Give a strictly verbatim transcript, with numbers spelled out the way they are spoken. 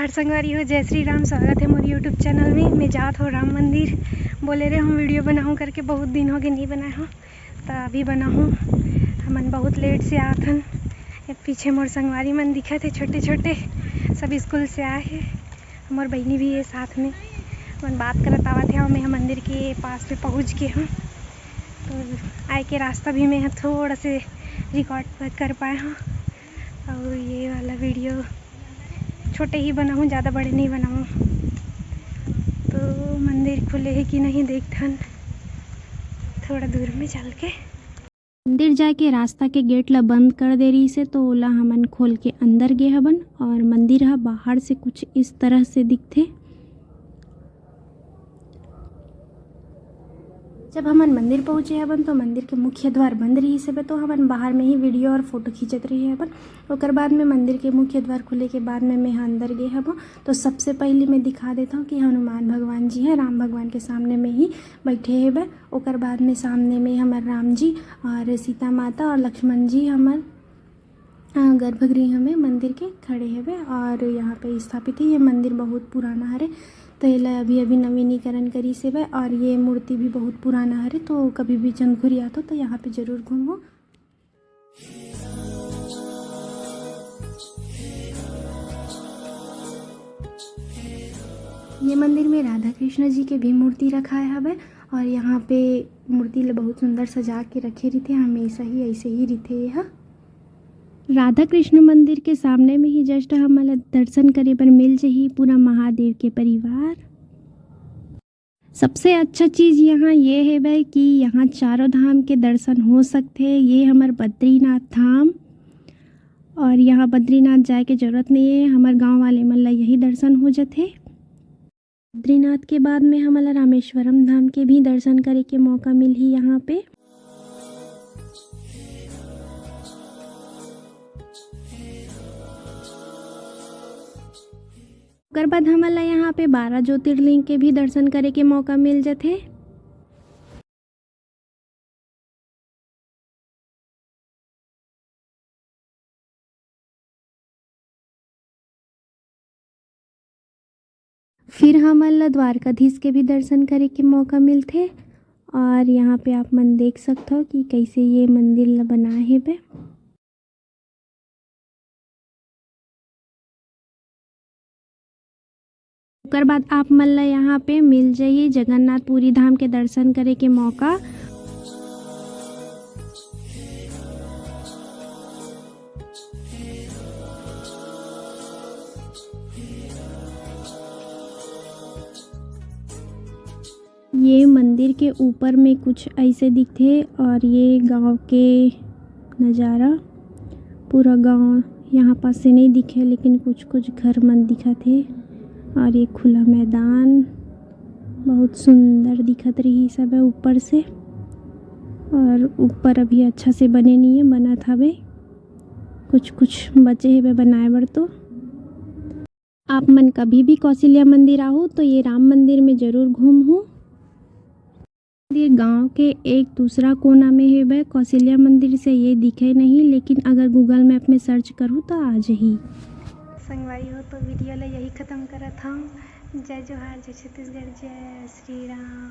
संगवारी हो, जय श्री राम। स्वागत है मोर YouTube चैनल में। मैं जात हो राम मंदिर, बोले रहे हम वीडियो बनाहूँ करके, बहुत दिन हो गए नहीं बनाए हो, तो अभी बनाहूँ। हमन बहुत लेट से आत हन। ये पीछे मोर संगवारी मन दिखत हे, छोटे छोटे, सब स्कूल से आए हे। मोर बहिनी भी है साथ में। हमन बात करत आवत हे, मैं मंदिर के पास में पहुँच गए हूँ, तो आए के रास्ता भी मैं ह थोड़ा से रिकॉर्ड कर पाए हूँ। और ये वाला वीडियो छोटे ही बनाऊँ, ज़्यादा बड़े नहीं बनाऊँ। तो मंदिर खुले है कि नहीं, देखथन थोड़ा दूर में चल के। मंदिर जाए के रास्ता के गेट ला बंद कर दे रहिस हे, तो ओला हमन खोल के अंदर गे हबन और मंदिर ह बाहर से कुछ इस तरह से दिखथे। जब हमन मंदिर पहुँचे हबन, तो मंदिर के मुख्य द्वार बंद रहिस हवे, तो हमन बाहर में ही वीडियो और फोटो खींचत रहे हबन। ओकर बाद में मंदिर के मुख्य द्वार खुले के बाद में मैं ह अंदर गे हबों। तो सबसे पहले मैं दिखा देता हूँ कि हनुमान भगवान जी हैं, राम भगवान के सामने में ही बैठे हवे। ओकर बाद में सामने में हमर राम जी और सीता माता और लक्ष्मण जी हमर, अ, गर्भगृह में मंदिर के खड़े हवे और यहाँ पे स्थापित है। ये मंदिर बहुत पुराना हरे, तो एला अभी अभी नवीनीकरण करिस हवे और ये मूर्ति भी बहुत पुराना हरे, तो कभी भी जंघुरी आतो तो यहाँ पे जरूर घूमो। ये मंदिर में राधा कृष्ण जी के भी मूर्ति रखाए हवे और यहाँ पे मूर्ति ल बहुत सुंदर सजा के रखे रहिथे, हमेशा ही ऐसे ही रहिथे ये ह। राधा कृष्ण मंदिर के सामने में ही just हमन ला दर्शन करे बर मिल जही पूरा महादेव के परिवार। सबसे अच्छा चीज़ यहाँ ये हेवय कि यहाँ चारों धाम के दर्शन हो सकथे। ये हमर बद्रीनाथ धाम, और यहाँ बद्रीनाथ जाए के जरूरत नहीं है, हमर गाँव वाले मन ला यही दर्शन हो जथे। बद्रीनाथ के बाद में हमन ला रामेश्वरम धाम के भी दर्शन करे के मौका मिलही यहाँ पे। ओकर बाद हमन ला यहाँ पे बारह ज्योतिर्लिंग के भी दर्शन करे के मौका मिल जथे। फिर हमन ला द्वारकाधीश के भी दर्शन करे के मौका मिलथे। और यहाँ पे आप मन देख सकथव कि कैसे ये मंदिर ला बनाए हेबे। ओकर बाद आप मन ला यहाँ पे मिल जाही जगन्नाथपुरी धाम के दर्शन करे के मौका। ये मंदिर के ऊपर में कुछ ऐसे दिखथे और ये गांव के नज़ारा, पूरा गांव यहाँ पास से नहीं दिखे, लेकिन कुछ कुछ घर मन दिखत हे और ये खुला मैदान बहुत सुंदर दिखत रही सब है ऊपर से। और ऊपर अभी अच्छा से बने नहीं है, बनत हवे, कुछ कुछ बचे हेबे बनाए बर। तो आप मन कभी भी कौशल्या मंदिर आहू तो ये राम मंदिर में जरूर घूमहू। मंदिर गांव के एक दूसरा कोना में हेबे। कौशल्या मंदिर से ये दिखे नहीं, लेकिन अगर Google Map में सर्च करहू तो आ जाही। संगवारी हो, तो वीडियो ला यही खत्म करत हूँ। जय जोहार, जय छत्तीसगढ़, जय श्री राम।